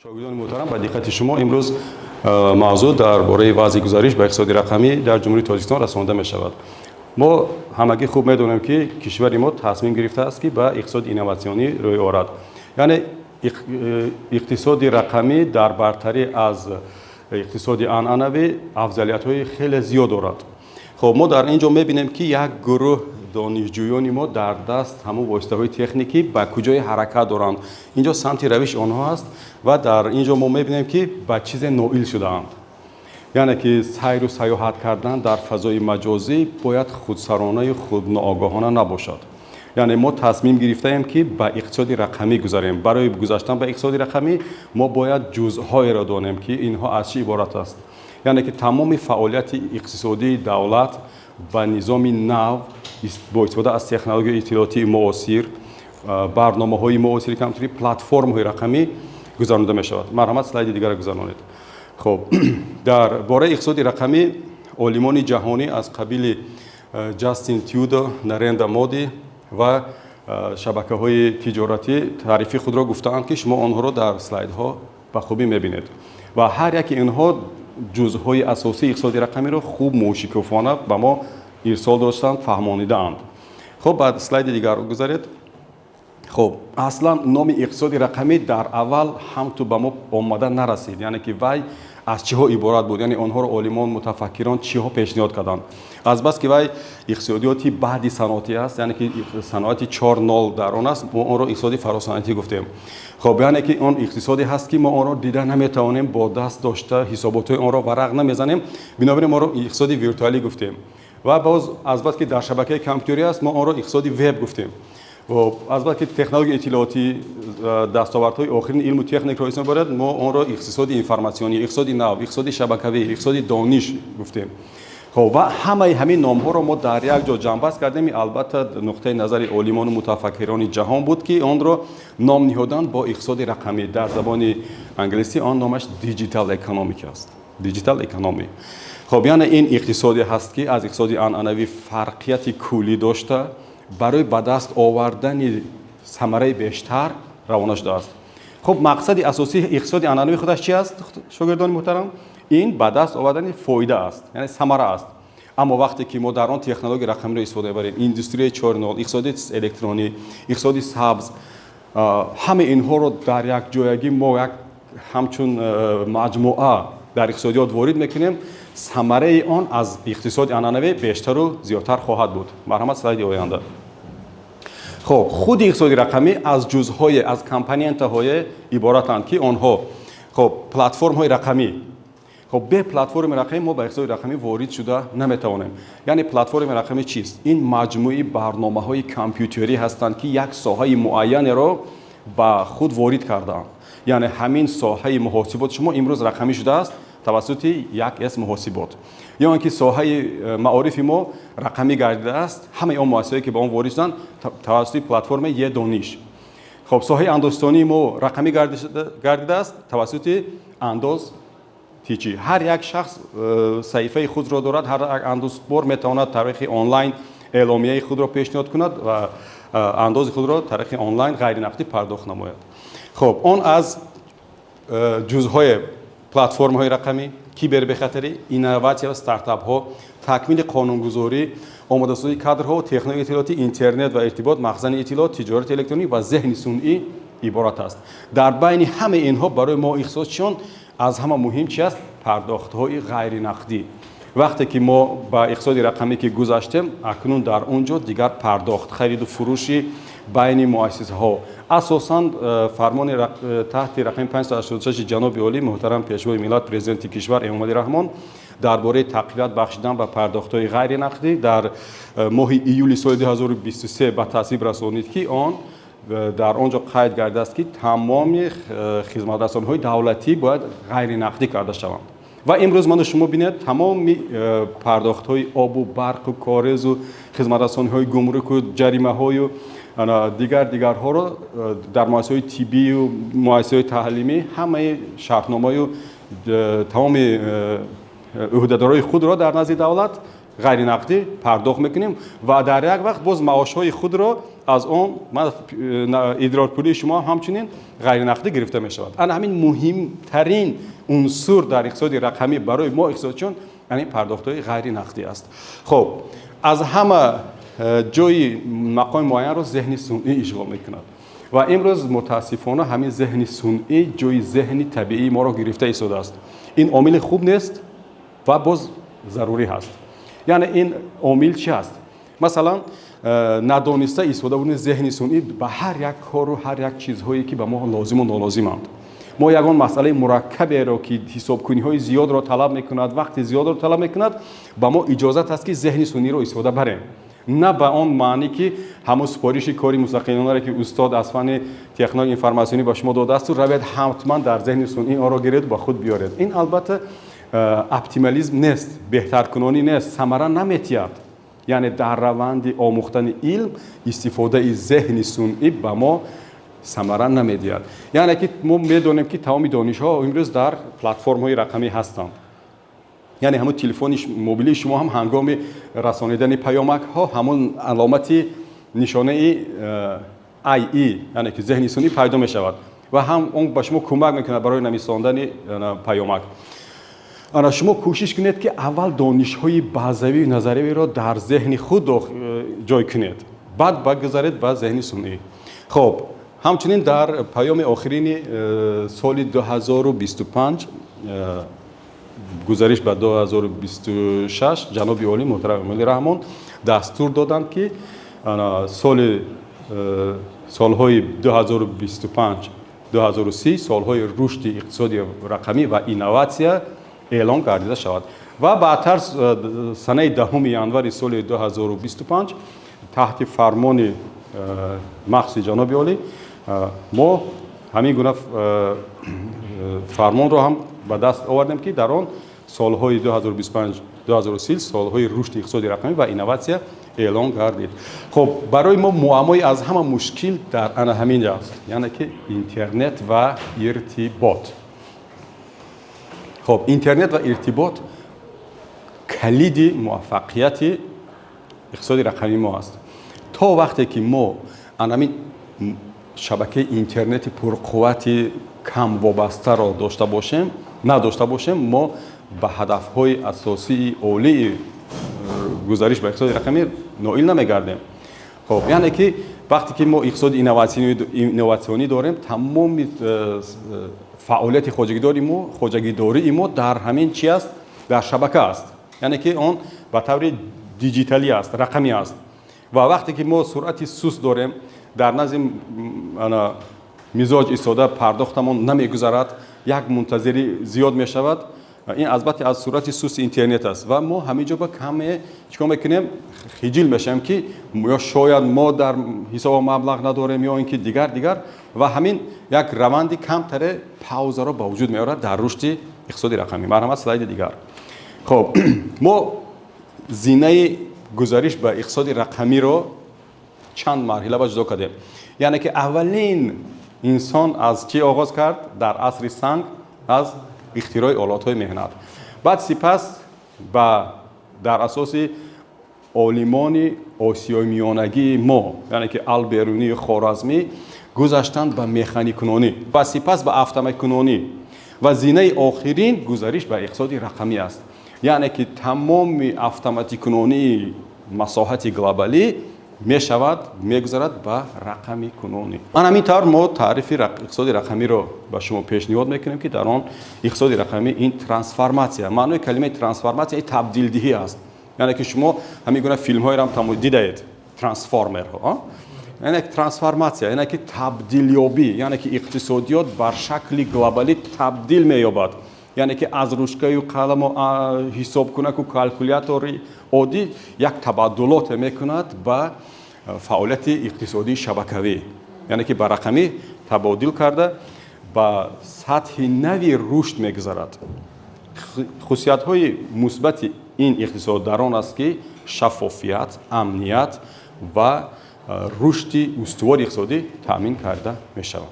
Шогирдони муҳтарам, ба диққати шумо имрӯз мавзӯъ дар бораи вазъи гузариш ба иқтисоди рақамӣ дар Ҷумҳурии Тоҷикистон расонида мешавад. Мо ҳамагӣ хуб медонем, ки кишвари мо тасмим гирифтааст, ки ба иқтисоди инноватсионӣ рӯй орад, яъне иқтисоди рақамӣ дар бартарӣ аз иқтисоди анъанавӣ афзалиятҳои хеле зиёд дорад. Хуб, мо дар ин ҷо мебинем, ки як гурӯҳ донишҷӯёни мо дар даст ҳамон воситаҳои техникӣ ба куҷое ҳаракат доранд. Ин ҷо самти равиши онҳо аст ва дар ин ҷо мо мебинем, ки ба чизе ноил шудаанд, яъне ки сайру саёҳат кардан дар фазои маҷозӣ бояд худсаронаю худноогоҳона набошад. Яъне мо тасмим гирифтаем, ки ба иқтисоди рақамӣ гузарем. Барои гузаштан ба иқтисоди рақамӣ мо бояд ҷузъҳоеро донем, ки инҳо аз чӣ иборат аст. Яъне ки тамоми фаъолияти иқтисодии давлат ба низоми нав бо истифода аз технологияи иттилоотии муосир, барномаҳои муосири компютерӣ, платформаҳои рақамӣ гузаронида мешавад. Марҳамат, слайди дигарро гузаронед. Хуб, дар бораи иқтисоди рақамӣ олимони ҷаҳонӣ аз қабили Ҷастин Трюдо, Нарендра Моди ва шабакаҳои тиҷоратӣ таърифи худро гуфтаанд, ки шумо онҳоро дар слайдҳо ба хубӣ мебинед, ва ҳар яки инҳо ҷузъҳои асосии иқтисоди рақамиро хуб мушикофона ба мо ирсол доштанд, фаҳмонидаанд. Хуб, ба слайди дигар гузаред. Хуб, аслан номи иқтисоди рақамӣ дар аввал ҳамту ба мо омада нарасид, яъне ки вай аз чиҳо иборат буд, яъне онҳоро олимон, мутафаккирон чиҳо пешниҳод карданд. Азбаски вай иқтисодиёти баъди саноатӣ аст, яъне ки саноати 4.0 дар он аст, мо онро иқтисоди фаросаноатӣ гуфтем. Хуб, яъне ки он иқтисоде ҳаст, ки мо онро дида наметавонем, бо даст дошта ҳисоботҳои онро варақ намезанем, бинобар ин моро иқтисоди виртуалӣ гуфтем. Ва боз азбаски дар шабакаи компютерӣ аст, мо онро иқтисоди веб гуфтем. Азбаски технологияи иттилоотӣ дастовардҳои охирини илму техникаро ҳисоб мебарад, мо онро иқтисоди информатсионӣ, иқтисоди нав, иқтисоди шабакавӣ, иқтисоди дониш гуфтем. Хоб, ва ҳамаи ҳамин номҳоро мо дар як ҷо ҷамъбаст кардем. Албатта, нуқтаи назари олимону мутафаккирони ҷаҳон буд, ки онро ном ниҳоданд бо иқтисоди рақамӣ. Дар забони англисӣ он номаш digital economic аст, digital economy. Хоб, яъне ин иқтисоде ҳаст, ки аз иқтисоди анъанавӣ фарқияти куллӣ дошта, барои ба даст овардани самараи бештар равона шудааст. Хуб, мақсади асосии иқтисоди анъанавӣ худаш чи аст, шогирдони муҳтарам? Ин ба даст овардани фоида аст, яъне самара аст. Аммо вақте ки мо дар он технологияи рақамиро истифода мебарем, индустрияи 4.0, иқтисоди электронӣ, иқтисоди сабз, ҳамаи инҳоро дар якҷоягӣ мо як ҳамчун маҷмӯа дар иқтисодиёт ворид мекунем, самараи он аз иқтисоди анъанавӣ бештару зиёдтар хоҳад буд. Марҳамат, слайди оянда. Хуб, худи иқтисоди рақамӣ аз ҷузъҳое, аз компонентаҳое иборатанд, ки онҳо, хуб, платформаҳои рақамӣ. Хуб, бе платформаи рақамӣ мо ба иқтисоди рақамӣ ворид шуда наметавонем. Яъне платформаи рақамӣ чист? Ин маҷмӯи барномаҳои компютерӣ ҳастанд, ки як соҳаи муайянеро ба худ ворид кардаанд. Яъне ҳамин соҳаи муҳосибот шумо имрӯз рақамӣ шудааст тавассути 1С муҳосибот, ё он ки соҳаи маорифи мо рақамӣ гардидааст, ҳамаи он муассисаҳое, ки ба он ворид шуданд, тавассути платформаи е-Дониш. Хоб, соҳаи андозситонии мо рақамӣ гардидааст тавассути Андоз TJ. Ҳар як шахс саҳифаи худро дорад, ҳар як андозбор метавонад тариқи онлайн эъломияи худро пешниҳод кунад ва андози худро тариқи онлайн ғайринақдӣ пардохт намояд. Хоб, он аз ҷузъҳои платформаҳои рақамӣ, кибербехатарӣ, инноватсия ва стартапҳо, такмили қонунгузорӣ, омодасозии кадрҳо, технологияи иттилоотӣ, интернет ва иртибот, махзани иттилоот, тиҷорати электронӣ ва зеҳни сунъӣ иборат аст. Дар байни ҳамаи инҳо барои мо иқтисодчиён аз ҳама муҳим чи аст? Пардохтҳои ғайринақдӣ. Вақте ки мо ба иқтисоди рақамӣ ки гузаштем, акнун дар он ҷо дигар пардохт, хариду фурӯши байни муассисаҳо, асосан фармони таҳти рақами 586 ҷаноби олӣ муҳтарам Пешвои миллат, Президенти кишвар Эмомалӣ Раҳмон дар бораи тақвият бахшидан ба пардохтҳои ғайринақдӣ дар моҳи июли соли 2023 ба тасвиб расонид, ки он дар он ҷо қайд гардидааст, ки тамоми хизматрасониҳои давлатӣ бояд ғайринақдӣ карда шаванд. Ва имрӯз ману шумо бинед, тамоми пардохтҳои обу барқу корезу хизматрасониҳои гумруку ҷаримаҳою дигар дигарҳоро дар муассисаҳои тиббию муассисаҳои таълимӣ, ҳамаи шартномаю тамоми ӯҳдадорҳои худро дар назди давлат ғайринақдӣ пардохт мекунем ва дар як вақт боз маошҳои худро Аз он идрорпулии шумо ҳамчунин ғайринақдӣ гирифта мешавад. Ана ҳамин муҳимтарин унсур дар иқтисоди рақамӣ барои мо, иқтисодчиён, яъне пардохтҳои ғайринақдӣ аст. Хуб, аз ҳама ҷои мақоми муайянро зеҳни сунъӣ ишғол мекунад ва имрӯз, мутаассифона, ҳамин зеҳни сунъӣ ҷои зеҳни табиии моро гирифта истодааст. Ин омили хуб нест ва боз зарурӣ ҳаст. Яъне ин омил чи аст? Масалан, надониста истифода бурдани зеҳни сунъӣ ба ҳар як кору ҳар як чизҳое, ки ба мо лозиму нолозиманд. Мо ягон масъалаи мураккаберо, ки ҳисобкуниҳои зиёдро талаб мекунад, вақти зиёдро талаб мекунад, ба мо иҷозат аст, ки зеҳни сунъиро истифода барем. На ба он маънӣ, ки ҳамон супориши кори мустақилонаре, ки устод аз фанни технологияи информатсионӣ ба шумо додаасту, равед, ҳатман дар зеҳни сунъӣ онро гиред, ба худ биёред. Ин, албатта, оптимализм нест, беҳтаркунонӣ нест, самара наметиҳад. Яъне дар раванди омӯхтани илм истифодаи зеҳни сунъӣ ба мо самара намедиҳад. Яъне ки мо медонем, ки тамоми донишҳо имрӯз дар платформаҳои рақамӣ ҳастанд. Яъне ҳамун телефони мобилии шумо ҳам ҳангоми расонидани паёмакҳо ҳамун аломати нишонаи AI, яъне ки зеҳни сунъӣ, пайдо мешавад ва ҳам он ба шумо кӯмак мекунад барои нависондани паёмак. Ана шумо кӯшиш кунед, ки аввал донишҳои базавию назариявиро дар зеҳни худ ҷой кунед, баъд багузаред ба зеҳни сунъӣ. Хуб, ҳамчунин дар паёми охирини соли 2025, гузариш ба 2026, ҷаноби олӣ муҳтарам Эмомалӣ Раҳмон дастур доданд, ки соли солҳои 2025 2030 солҳои рушди иқтисоди рақамӣ ва инноватсия эълон гардида шавад. Ва баъдтар санаи 10 январи соли 2025 таҳти фармони махсуси ҷаноби олӣ мо ҳамин гуна фармонро ҳам ба даст овардем, ки дар он солҳои 2025 2030 солҳои рушди иқтисоди рақамӣ ва инноватсия эълон гардид. Хуб, барои мо муаммои аз ҳама мушкил дар ана ҳамин аст, яъне ки интернет ва иртибот. Хуб, интернет ва иртибот калиди муваффақияти иқтисоди рақамии мо аст. То вақте ки мо анамин шабакаи интернети пурқуввати камвобастаро дошта бошем, надошта бошем, мо ба ҳадафҳои асосии олии гузариш ба иқтисоди рақамӣ ноил намегардем. Хоб, яъне ки вақте ки мо иқтисоди инноватсионӣ дорем, тамоми фаъолияти хоҷагидории мо дар ҳамин чи аст? Дар шабака аст, яъне ки он ба таври диҷиталӣ аст, рақамӣ аст. Ва вақте ки мо суръати суст дорем, дар назди мизоҷ истода пардохтамон намегузарад, як мунтазирӣ зиёд мешавад. Ин албатта аз суръати сусти интернет аст. Ва мо ҳамин ҷо ба каме чӣ кор мекунем? Хиҷил мешавем, ки ё шояд мо дар ҳисоба маблағ надорем, ё ин ки дигар дигар. Ва ҳамин як раванди камтаре паузаро ба вуҷуд меорад дар рушди иқтисоди рақамӣ. Марҳамат, слайди дигар. Хоб, мо зинаи гузариш ба иқтисоди рақамиро чанд марҳила ба ҷудо кардем. Яъне ки аввалин инсон аз чӣ оғоз кард? Дар асри санг аз ихтирои олатҳои меҳнат, баъд сипас ба дар асоси олимони Осиёи Миёнагии мо, яъне ки Алберунию Хоразмӣ, гузаштанд ба механикунонӣ ва сипас ба автоматикунонӣ. Ва зинаи охирин гузариш ба иқтисоди рақамӣ аст. Яъне ки тамоми автоматикунонии масоҳати глобалӣ мешавад, мегузарад ба рақамикунонӣ. Ман ҳамин тавр мо таърифи иқтисоди рақамиро ба шумо пешниҳод мекунем, ки дар он иқтисоди рақамӣ ин трансформатсия. Маънои калимаи трансформатсия ин табдилдиҳӣ аст. Яъне ки шумо ҳамин гуна филмҳоеро ҳам дидаед, Трансформерҳо. Яъне трансформатсия, яъне ки табдилёбӣ, яъне ки иқтисодиёт бар шакли глобалӣ табдил меёбад. Яъне ки аз ручкаю қаламу ҳисобкунаку калкулятори оддӣ як табаддулоте мекунад ба фаъолияти иқтисодии шабакавӣ, яъне ки ба рақамӣ табодил карда, ба сатҳи нави рушд мегузарад. Хусусиятҳои мусбати ин иқтисод дар он аст, ки шаффофият, амният ва рушди устувори иқтисодӣ таъмин карда мешавад.